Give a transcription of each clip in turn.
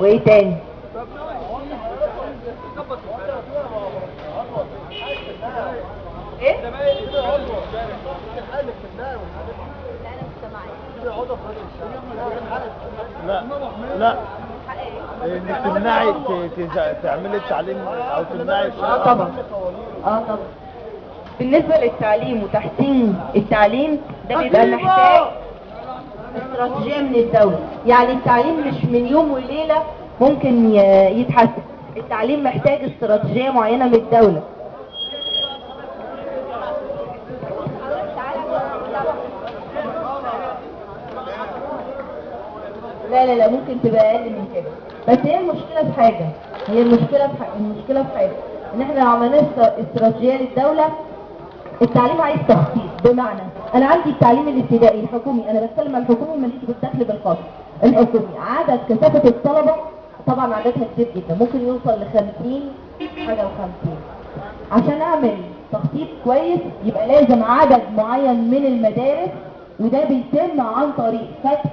وايه تاني؟ ايه؟ لا لا، انك تمنعي تعملي التعليم او تمنعي. طبعا طبعا. بالنسبة للتعليم وتحسين التعليم ده بيبقى محتاج استراتيجية من الدولة. يعني التعليم مش من يوم وليلة ممكن يتحسن، التعليم محتاج استراتيجية معينة من الدولة. لا لا لا، ممكن تبقى اقل من كده. بس هي المشكلة في حاجة، هي المشكلة في حاجة، المشكلة في حاجة ان احنا لو عملنا استراتيجية للدولة، التعليم عايز تخطيط. بمعنى انا عندي التعليم الابتدائي الحكومي، انا بتكلم عن الحكومي ماليش بالدخل بالخاص. الحكومي عدد كثافة الطلبة طبعا عددها كتير جدا، ممكن يوصل ل 50 حاجة و50. عشان اعمل تخطيط كويس يبقى لازم عدد معين من المدارس، وده بيتم عن طريق فتح.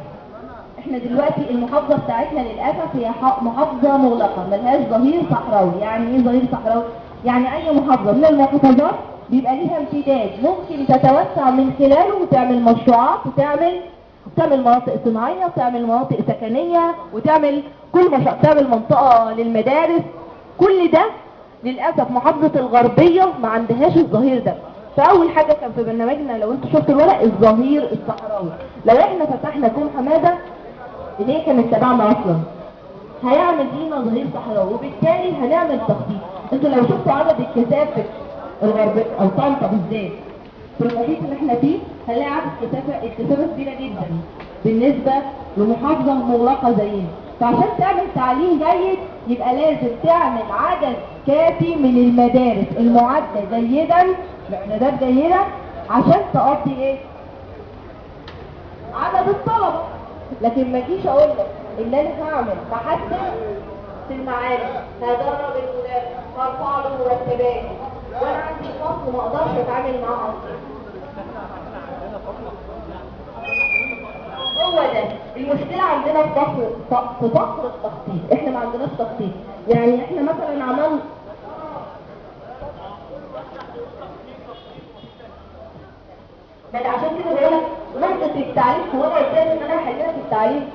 احنا دلوقتي المحافظة بتاعتنا للاسف هي محافظة مغلقة، ملهاش ظهير صحراوي. يعني ايه ظهير صحراوي؟ يعني اي محافظة من المحافظات بيبقى ليها امتداد ممكن تتوسع من خلاله وتعمل مشروعات وتعمل مناطق صناعية وتعمل مناطق سكنية وتعمل كل مشروع، تعمل منطقة للمدارس. كل ده للاسف محافظة الغربية ما عندهاش الظهير ده. فاول حاجة كان في برنامجنا لو انتوا شفتوا الورق، الظهير الصحراوي. لو احنا فتحنا كوم حمادة اللي هي كانت تبعنا اصلا، هيعمل لينا ظهير صحراوي، وبالتالي هنعمل تخطيط. انتوا لو شفتوا عدد الكثافة الغربية او طنطا بالذات في المحيط اللي احنا فيه، هنلاقي عدد الكثافة كبيرة جدا بالنسبة لمحافظه مغلقة زينا. فعشان تعمل تعليم جيد يبقى لازم تعمل عدد كافي من المدارس المعدة جيدا، معدات جيدة، عشان تقضي ايه؟ عدد الطلبة. لكن ما اجيش اقول لك ان انا هعمل تحسن في المعارف، هدرب المدرس، هرفع له مرتباته، وانا عندي فصل ما اقدرش اتعامل معاه اصلا. هو ده المشكلة عندنا في فقر التخطيط. احنا ما عندناش تخطيط. يعني احنا مثلا عملنا ده، عشان كده بقول لك نقطة التعليم. هو انا قلت ان انا هحلها في التعليم،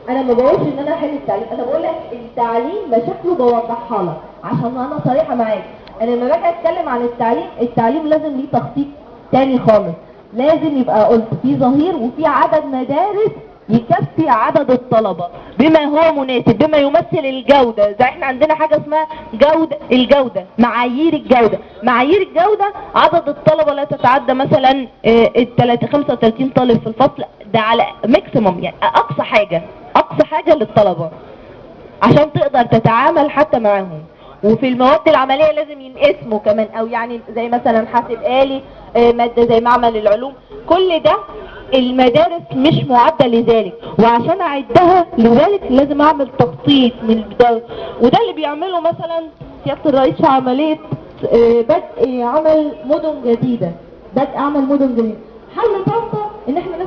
انا ما بقولش ان انا هحل التعليم، انا بقول لك التعليم مشاكله بوضحها لك عشان انا صريحه معاك. انا لما باجي اتكلم عن التعليم، التعليم لازم ليه تخطيط تاني خالص. لازم يبقى قلت في ظهير وفي عدد مدارس يكفي عدد الطلبة بما هو مناسب، بما يمثل الجودة. زي احنا عندنا حاجة اسمها جوده، الجودة، معايير الجودة. معايير الجودة عدد الطلبة لا تتعدى مثلا 35 طالب في الفصل، ده على ماكسيموم، يعني اقصى حاجة، اقصى حاجة للطلبة عشان تقدر تتعامل حتى معاهم. وفي المواد العملية لازم ينقسموا كمان، او يعني زي مثلا حاسب آلي، مادة زي معمل العلوم. كل ده المدارس مش معدة لذلك، وعشان اعدها لذلك لازم اعمل تخطيط من البداية. وده اللي بيعمله مثلا سيادة الرئيس في عملية بدء عمل مدن جديدة. بدء عمل مدن جديدة، حل طنطا ان احنا